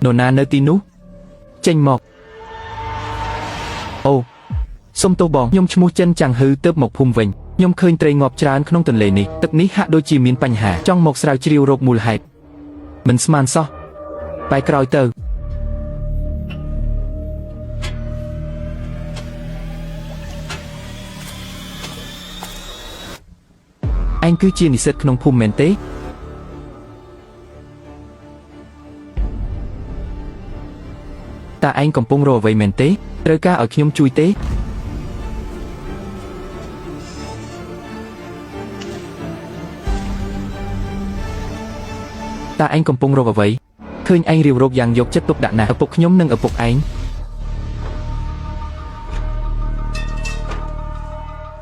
នរណានៅទីនោះចេញមកអូសុំទោសបងខ្ញុំឈ្មោះចិនចាំងហ៊ឺទើបមកភូមិវិញខ្ញុំឃើញត្រីងាប់ច្រើនក្នុងទន្លេនេះទឹកនេះហាក់ដូចជាមានបញ្ហាចង់មកស្រាវជ្រាវរកមូលហេតុមិនស្មានសោះបែរក្រោយទៅឯងគឺជានិស្សិតក្នុងភូមិមែនទេតើឯងកំពុងរកអ្វីមែនទេត្រូវការឲ្យខ្ញុំជួយទេតើឯងកំពុងរកអ្វីឃើញឯងរាវរកយ៉ាងយកចិត្តទុកដាក់ណាស់ឪពុកខ្ញុំនិងឪពុកឯង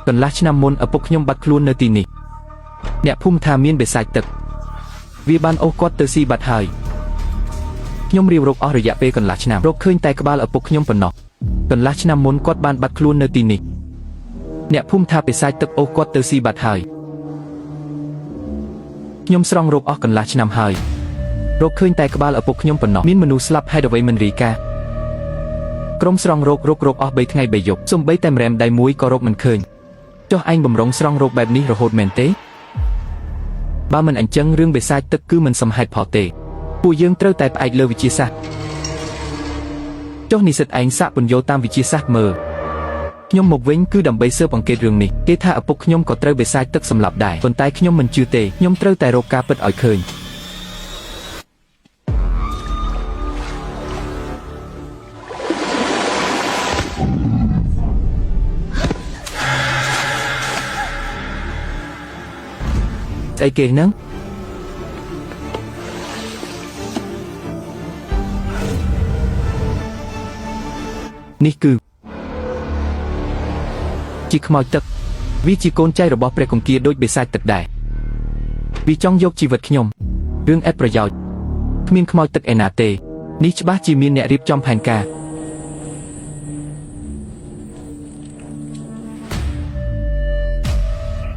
កន្លះឆ្នាំមុនឪពុកខ្ញុំបាត់ខ្លួននៅទីនេះអ្នកភូមិថាមានបិសាចទឹកវាបានអូសគាត់ទៅស៊ីបាត់ហើយខ្ញុំរាវរកអស់រយៈពេលកន្លះឆ្នាំរកឃើញតែក្បាលឪពុកខ្ញុំប៉ុណ្ណោះកន្លះឆ្នាំមុនគាត់បានបាត់ខ្លួននៅទីនេះអ្នកភូមិថាបិសាចទឹកអូសគាត់ទៅស៊ីបាត់ហើយខ្ញុំស្រង់រកអស់កន្លះឆ្នាំហើយរកឃើញតែក្បាលឪពុកខ្ញុំប៉ុណ្ណោះមានមនុស្សស្លាប់ហេតុអ្វីមិនរាយការណ៍ក្រុមស្រង់រករកអស់3ថ្ងៃ3យប់សំបីតែម្រែមដៃមួយក៏រកមិនឃើញចុះឯងបំរុងស្រង់រកបែបនេះរហូតមែនទេបើមិនអញ្ចឹងរឿងបិសាចទឹកគឺមិនសមហេតុផលទេពួកយើងត្រូវតែផ្អែកលើវិទ្យាសាស្ត្រចុះនិស្សិតឯងសាកពន្យល់តាមវិទ្យាសាស្ត្រមើលខ្ញុំមកវិញគឺដើម្បីស៊ើបអង្កេតរឿងនេះគេថាឪពុកខ្ញុំក៏ត្រូវបិសាចទឹកសម្លាប់ដែរប៉ុន្តែខ្ញុំមិនជឿទេខ្ញុំត្រូវតែរកការពិតឲ្យឃើញស្អីគេហ្នឹងនេះគឺជាខ្មោចទឹកវាជាកូនចៅរបស់ព្រះគង្គៀដូចបិសាចទឹកដែរវាចង់យកជីវិតខ្ញុំរឿងឥតប្រយោជន៍គ្មានខ្មោចទឹកឯណាទេនេះច្បាស់ជាមានអ្នករៀបចំផែនការ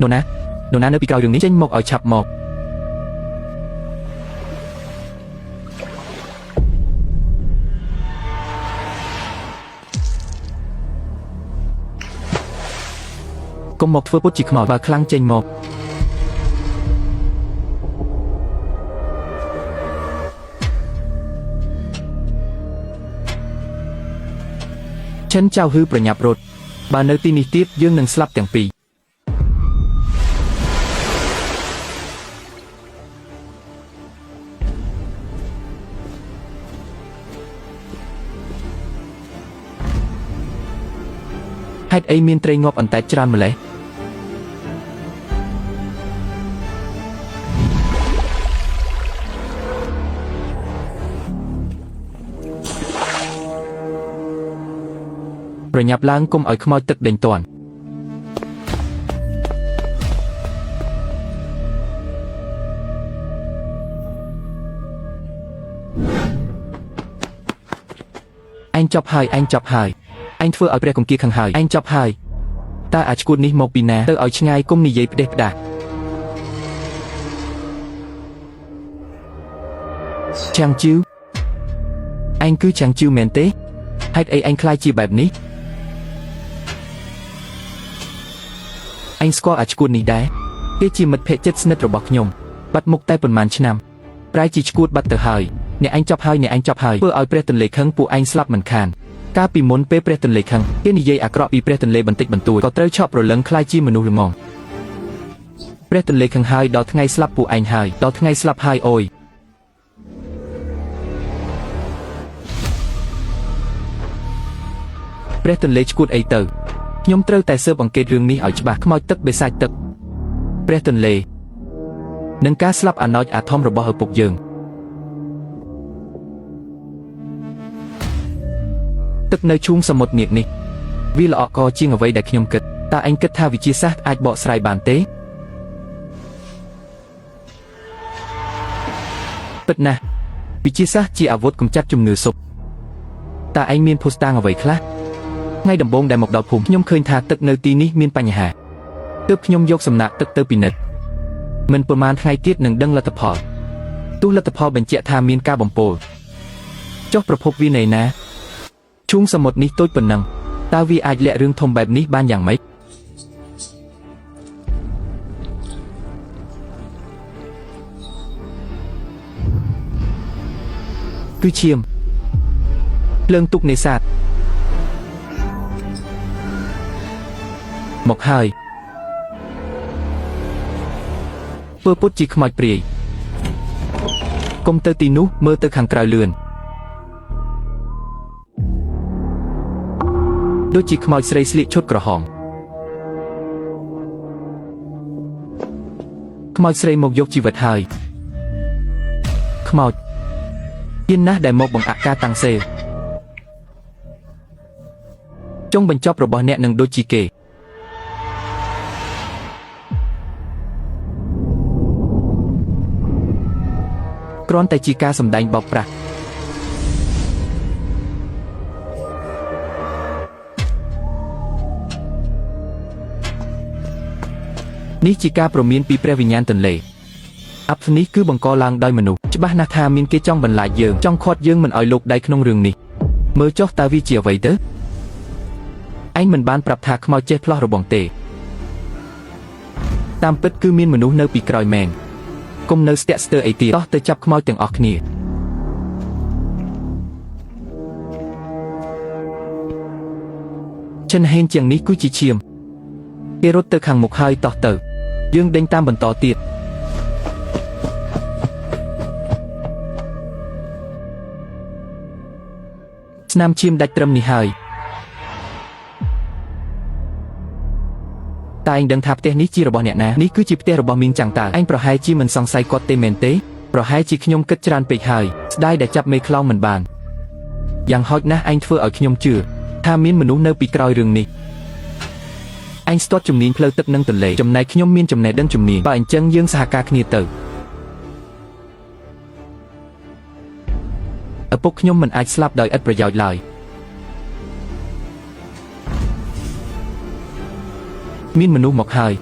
នរណានរណានៅពីក្រោយរឿងនេះចេញមកឲ្យឆាប់មកកុំមកធ្វើពុតជាខ្មោចបើខ្លាំងចេញមកឈិនចៅហ៊ឺប្រញាប់រត់បើនៅទីនេះទៀតយើងនឹងស្លាប់ទាំងពីរហេតុអីមានត្រីងាប់អណ្តែតច្រើនម្ល៉េះប្រញាប់ឡើងកុំឲ្យខ្មោចទឹកដេញទាន់ឯងចប់ហើយឯងចប់ហើយឯងធ្វើឲ្យព្រះគង្គៀខឹងហើយឯងចប់ហើយតើអាឈួតនេះមកពីណាទៅឲ្យឆ្ងាយគុំនិយាយផ្ដេសផ្ដាស់ឆាងជូឯងគឺឆាងជូមែនទេហេតុអីឯងខ្លាចជាបែបនេះឯងស្គាល់អាឈួតនេះដែរគេជាមិត្តភក្តិជិតស្និទ្ធរបស់ខ្ញុំបាត់មុខតែប៉ុន្មានឆ្នាំប្រែជាឈួតបាត់ទៅហើយអ្នកឯងចប់ហើយអ្នកឯងចប់ហើយធ្វើឲ្យព្រះទន្លេខឹងពួកឯងស្លាប់មិនខានកាលពីមុនពេលព្រះទន្លេខឹងគេនិយាយអាក្រក់ពីព្រះទន្លេបន្តិចបន្តួចក៏ត្រូវឆក់ប្រលឹងខ្លាចជាមនុស្សល្ងងព្រះទន្លេខឹងហើយដល់ថ្ងៃស្លាប់ពួកឯងហើយដល់ថ្ងៃស្លាប់ហើយអូយព្រះទន្លេឈួតអីទៅខ្ញុំត្រូវតែស៊ើបអង្កេតរឿងនេះឲ្យច្បាស់ខ្មោចទឹកបិសាចទឹកព្រះទន្លេនិងការស្លាប់អាណោចអាធំរបស់ឪពុកយើងទឹកនៅឈូងសមុទ្រនាគនេះវាល្អក់កជាងអ្វីដែលខ្ញុំគិតតើឯងគិតថាវិទ្យាសាស្ត្រអាចបកស្រាយបានទេពិតណាស់វិទ្យាសាស្ត្រជាអាវុធកម្ចាត់ជំងឺស៊ុបតើឯងមានភស្តុតាងអ្វីខ្លះថ្ងៃដំបូងដែលមកដល់ភូមិខ្ញុំឃើញថាទឹកនៅទីនេះមានបញ្ហាទើបខ្ញុំយកសំណាក់ទឹកទៅពិនិត្យមិនប្រមាណថ្ងៃទៀតនឹងដឹងលទ្ធផលទោះលទ្ធផលបញ្ជាក់ថាមានការបំពុល ចុះប្រភពវានៅណាឈូងសមុទ្រនេះតូចប៉ុណ្ណឹងតើវាអាចលាក់រឿងធំបែបនេះបានយ៉ាងម៉េចគឺឈាមភ្លើងទូកនេសាទមកហើយពើពុតជាខ្មោចព្រាយកុំទៅទីនោះមើលទៅខាងក្រៅលឿនដូចជាខ្មោចស្រីស្លៀកឈុតក្រហមខ្មោចស្រីមកយកជីវិតហើយខ្មោចហ៊ានណាស់ដែលមកបង្អាក់ការតាំងសេលចុងបញ្ចប់របស់អ្នកនឹងដូចជាគេគ្រាន់តែជាការសម្ដែងបោកប្រាស់នេះជាការព្រមានពីព្រះវិញ្ញាណទន្លេអាប់នេះគឺបង្កឡើងដោយមនុស្សច្បាស់ណាស់ថាមានគេចង់បន្លាចយើងចង់ខាត់យើងមិនឲ្យលោកដៃក្នុងរឿងនេះមើលចុះតើវាជាអ្វីទៅឯងមិនបានប្រាប់ថាខ្មោចចេះផ្លោះរបងទេតាមពិតគឺមានមនុស្សនៅពីក្រោយមែនគុំនៅស្ទាក់ស្ទើរអីទៀតតោះទៅចាប់ខ្មោចទាំងអស់គ្នាឈិនហេនជាងនេះគឺជាឈាមគេរត់ទៅខាងមុខហើយតោះទៅយើងដេញតាមបន្តទៀតស្នាមឈាមដាច់ត្រឹមនេះហើយតែឯងដឹងថាផ្ទះនេះជារបស់អ្នកណានេះគឺជាផ្ទះរបស់មីងចាំងតើឯងប្រហែលជាមិនសង្ស័យគាត់ទេមែនទេប្រហែលជាខ្ញុំគិតច្រើនពេកហើយស្ដាយដែលចាប់មេខ្លោងមិនបានយ៉ាងហោចណាស់ឯងធ្វើឲ្យខ្ញុំជឿថាមានមនុស្សនៅពីក្រោយរឿងនេះឯងស្ទាត់ជំនាញផ្លូវទឹកនិងទន្លេចំណែកខ្ញុំមានចំណេះដឹងជំនាញបើអញ្ចឹងយើងសហការគ្នាទៅឪពុកខ្ញុំមិនអាចស្លាប់ដោយឥតប្រយោជន៍ឡើយមានមនុស្សមកហើយ